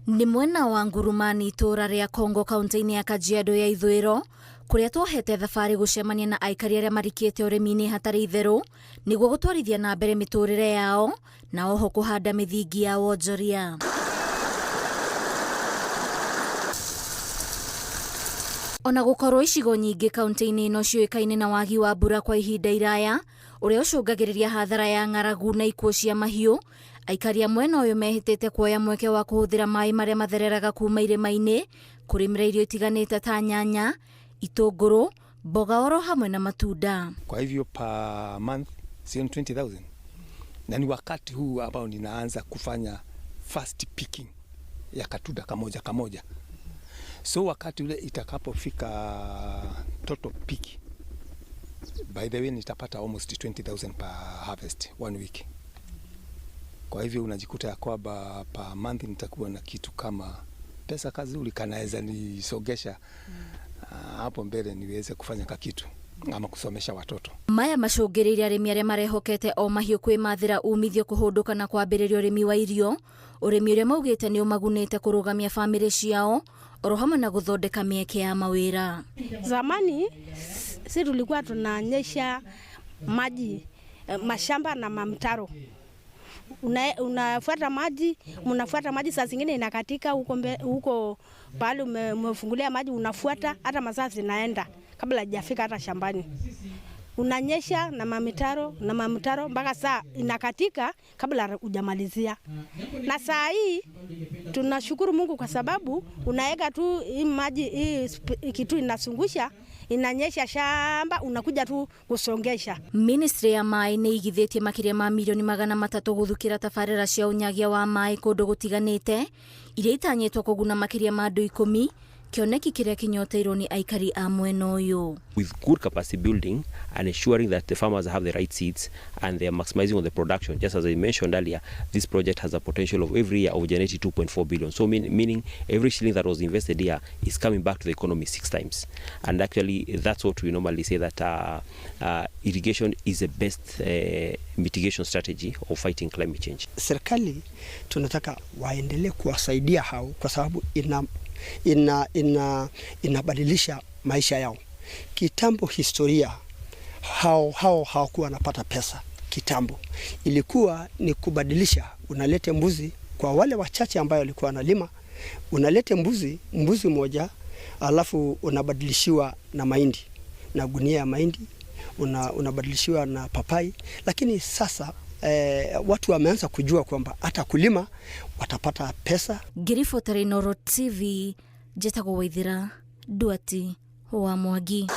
Nĩ mwena wa Ngurumani, itũũra rĩa Kongo, kaunti-inĩ ya Kajiado ya Ithũĩro, kũrĩa twohete thabarĩ gũcemania na aikari arĩa marikĩte ũrĩmi-inĩ hatarĩ itherũ nĩguo gũtwarithia na mbere mĩtũrĩre yao na oho kũhanda mĩthingi ya wonjoria. Ona gũkorwo icigo nyingĩ kaunti-inĩ ĩno ciũĩkaine na wagi wa mbura kwa ihinda iraya ũrĩa ũcũngagĩrĩria hathara ya ng'aragu na ikuũ cia mahiũ, aikari a mwena ũyũ mehĩtĩte kuoya mweke wa kũhũthĩra maĩ marĩa mathereraga kuma irĩma-inĩ kũrĩmĩra irio itiganĩte ta nyanya, itũngũrũ, mboga oro hamwe na matunda. Kwa hivyo per month sio 20,000, na ni wakati huu ambao ninaanza kufanya first picking ya katunda kamoja kamoja. So wakati ule itakapofika total pick, by the way, nitapata almost 20,000 per harvest one week. Kwa hivyo unajikuta ya kwamba per month nitakuwa na kitu kama pesa kazuri kanaweza nisogesha hapo mbele niweze kufanya kakitu ama kusomesha watoto. Maya macũngĩrĩirie arĩmi arĩa marehokete o mahiũ kwĩmathĩra umithio kũhũndũka na kwambĩrĩria ũrĩmi wa irio, ũrĩmi ũrĩa maugĩte nĩ ũmagunĩte kũrũgamia bamĩrĩ ciao oro hamwe na gũthondeka mĩeke ya mawĩra. Zamani si tulikuwa tunanyesha maji mashamba na mamtaro, unafuata maji, mnafuata maji, saa zingine inakatika huko huko pale umefungulia maji, unafuata hata masaa zinaenda kabla hajafika hata shambani. Unanyesha na mamitaro na mamitaro mpaka saa inakatika kabla hujamalizia. Na saa hii tunashukuru Mungu kwa sababu unaweka tu hii maji, hii kitu inasungusha, inanyesha shamba, unakuja tu kusongesha. Ministry ya maĩ nĩ igithĩtie makĩria ma 300,000,000 gũthukĩra tabarĩra cia ũnyagia wa maĩ kũndũ gũtiganĩte iria itanyĩtwo kũguna makĩria ma andũ 10, kĩoneki kĩrĩa kĩnyoteirwo nĩ aikari a mwena ũyũ. With good capacity building and ensuring that the farmers have the right seeds and they are maximizing on the production, just as I mentioned earlier, this project has a potential of every year of generating 2.4 billion. So meaning every shilling that was invested here is coming back to the economy 6 times. And actually that's what we normally say, that irrigation is the best mitigation strategy of fighting climate change. Serikali tunataka waendelee kuwasaidia hao kwa sababu inabadilisha maisha yao. Kitambo historia hao hawakuwa wanapata pesa. Kitambo ilikuwa ni kubadilisha, unalete mbuzi kwa wale wachache ambao walikuwa wanalima, unalete mbuzi moja, alafu unabadilishiwa na mahindi, na gunia ya mahindi, unabadilishiwa na papai. Lakini sasa watu wameanza kujua kwamba hata kulima watapata pesa. Ngĩribotera Inooro TV, njĩtagwo Waithira Nduati wa Mwangi.